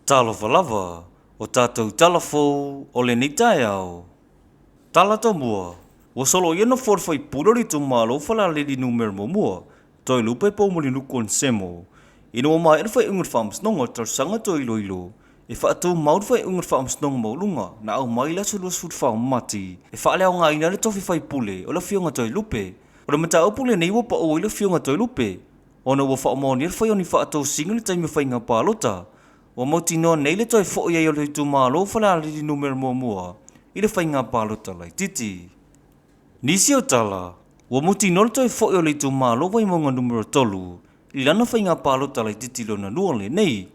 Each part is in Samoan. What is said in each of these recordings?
Talofa lava, o tatou tala fou o lenei taeao. Tala tomua, ua soloia nofoa o le faipule o le itumalo o Falealili Numera 1, Toelupe Poumulinuku Onesemo, ina ua maea le faaiuga o le Faamasinoga o le talosaga toe iloilo e faatumau le faaiuga o le Faamasinoga Maualuga na aumai i le aso 24 o Mati e faaleaogaina ai le tofi faipule o le Afioga Toelupe. O le mataupu lenei ua pau ai le Afioga Toelupe ona ua faamaonia le fai o ni faatosina i le taimi o faiga palota. Ua mautinoa nei le toe foi ai o le itumalo o Falealili Numera 1 i le faiga palota laitiiti. Nisi o tala, ua mautinoa le toe foi o le itumalo Vaimauga Numera 3 i lana faiga palota laitiiti lona lua lenei,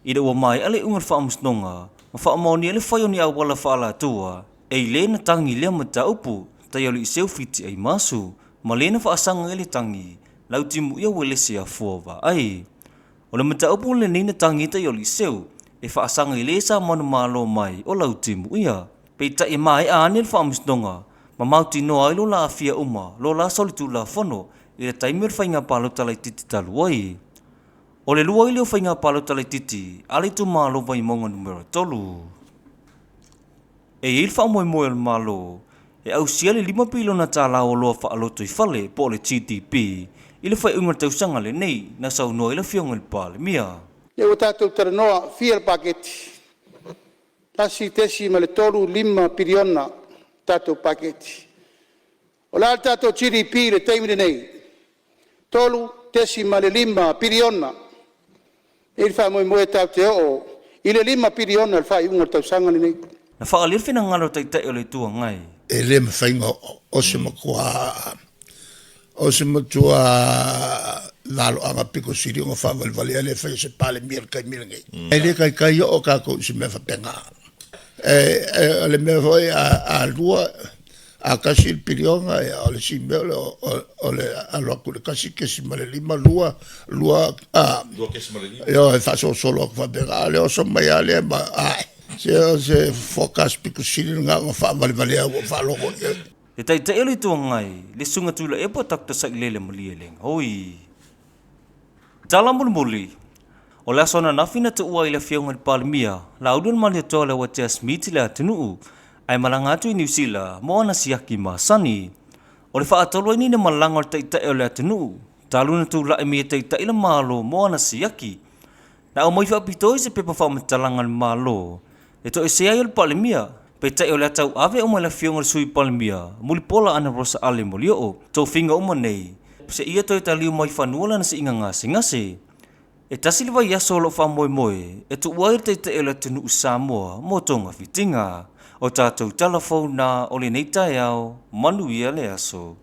ina ua maea le iuga o le faamasinoga ma faamaonia le fai o ni auala faaalatua e i le na tagi i lea mataupu Taialii Fitiaimasu ma le na faasaga ai le tagi Lautimuia Uelese Afua Vaai. O le mataupu lenei na tagi ai Taialii e faasaga i le sa manumalo mai o Lautimuia. Peitai e maea ane le faamasinoga ma mautinoa ai lo la aafia uma lo la solitulafono i le taimi o le faiga palota laitiiti talu ai. O le lua ai lea o faiga palota laitiiti a le itumalo Vaimauga Numera 3. E i ai le faamoemoe o le Malo e ausia le $5 piliona tala o oloa faalotoifale po o le GDP i le faaiuga o le tausaga lenei na saunoa ai le Afioga i le Palemia. Lea ua tatou talanoa, fia le paketi? $1.35 piliona tatou paketi. O le a le tatou GDP i le taimi lenei? $3.5 piliona. E i ai le faamoemoe tatou te oo i le $5 piliona i le faaiuga o le tausaga lenei. Na faaalia le finagalo o le Taitai o le Itu Agai. E le mafai ona o se matua valoaga pito sili ona faavalevalea le fai o se Palemia i le taimi lenei. E le taitai oo tatou i se mea faapena. O le mea foi a lua, a tasi le piliona, o le isi mea o le alu atu i le 1.5, 2, 2, a, ioe, faasolosolo atu faapena, a o le oso mai lava lea ma ae. Se o se forecast pito sili lena ona faavalevalea ua ou faalogo i ai. Le Taitai o le Itu Agai, le Susuga Tuilaepa Dr. Sailele Malielegaoi. Tala mulimuli, o le aso ananafi na tuua ai le Afioga i le Palemia, Laulualimalietoa Leuatea Smith i le atunuu, ae malaga atu i Niu Sila mo ana siaki masani. O le faatolu ai nei na malaga o le Taitai o le atunuu, talu ona tulai mai e taitai le Malo mo ana siaki. Na aumai faapitoa i se pepa faamatalaga a le Malo e toesea ai o le Palemia, peitai o le a tauave uma e le Afioga i le Sui Palemia, Mulipola Anarosa Ale Molioo, tofiga uma nei, seia toe taliu mai fanua lana siiga gasegase. E tasi le vaiaso o lo o faamoemoe e tuua ai le Taitai o le atunuu Samoa mo togafitiga. O tatou tala fou na o lenei taeao, manuia le aso.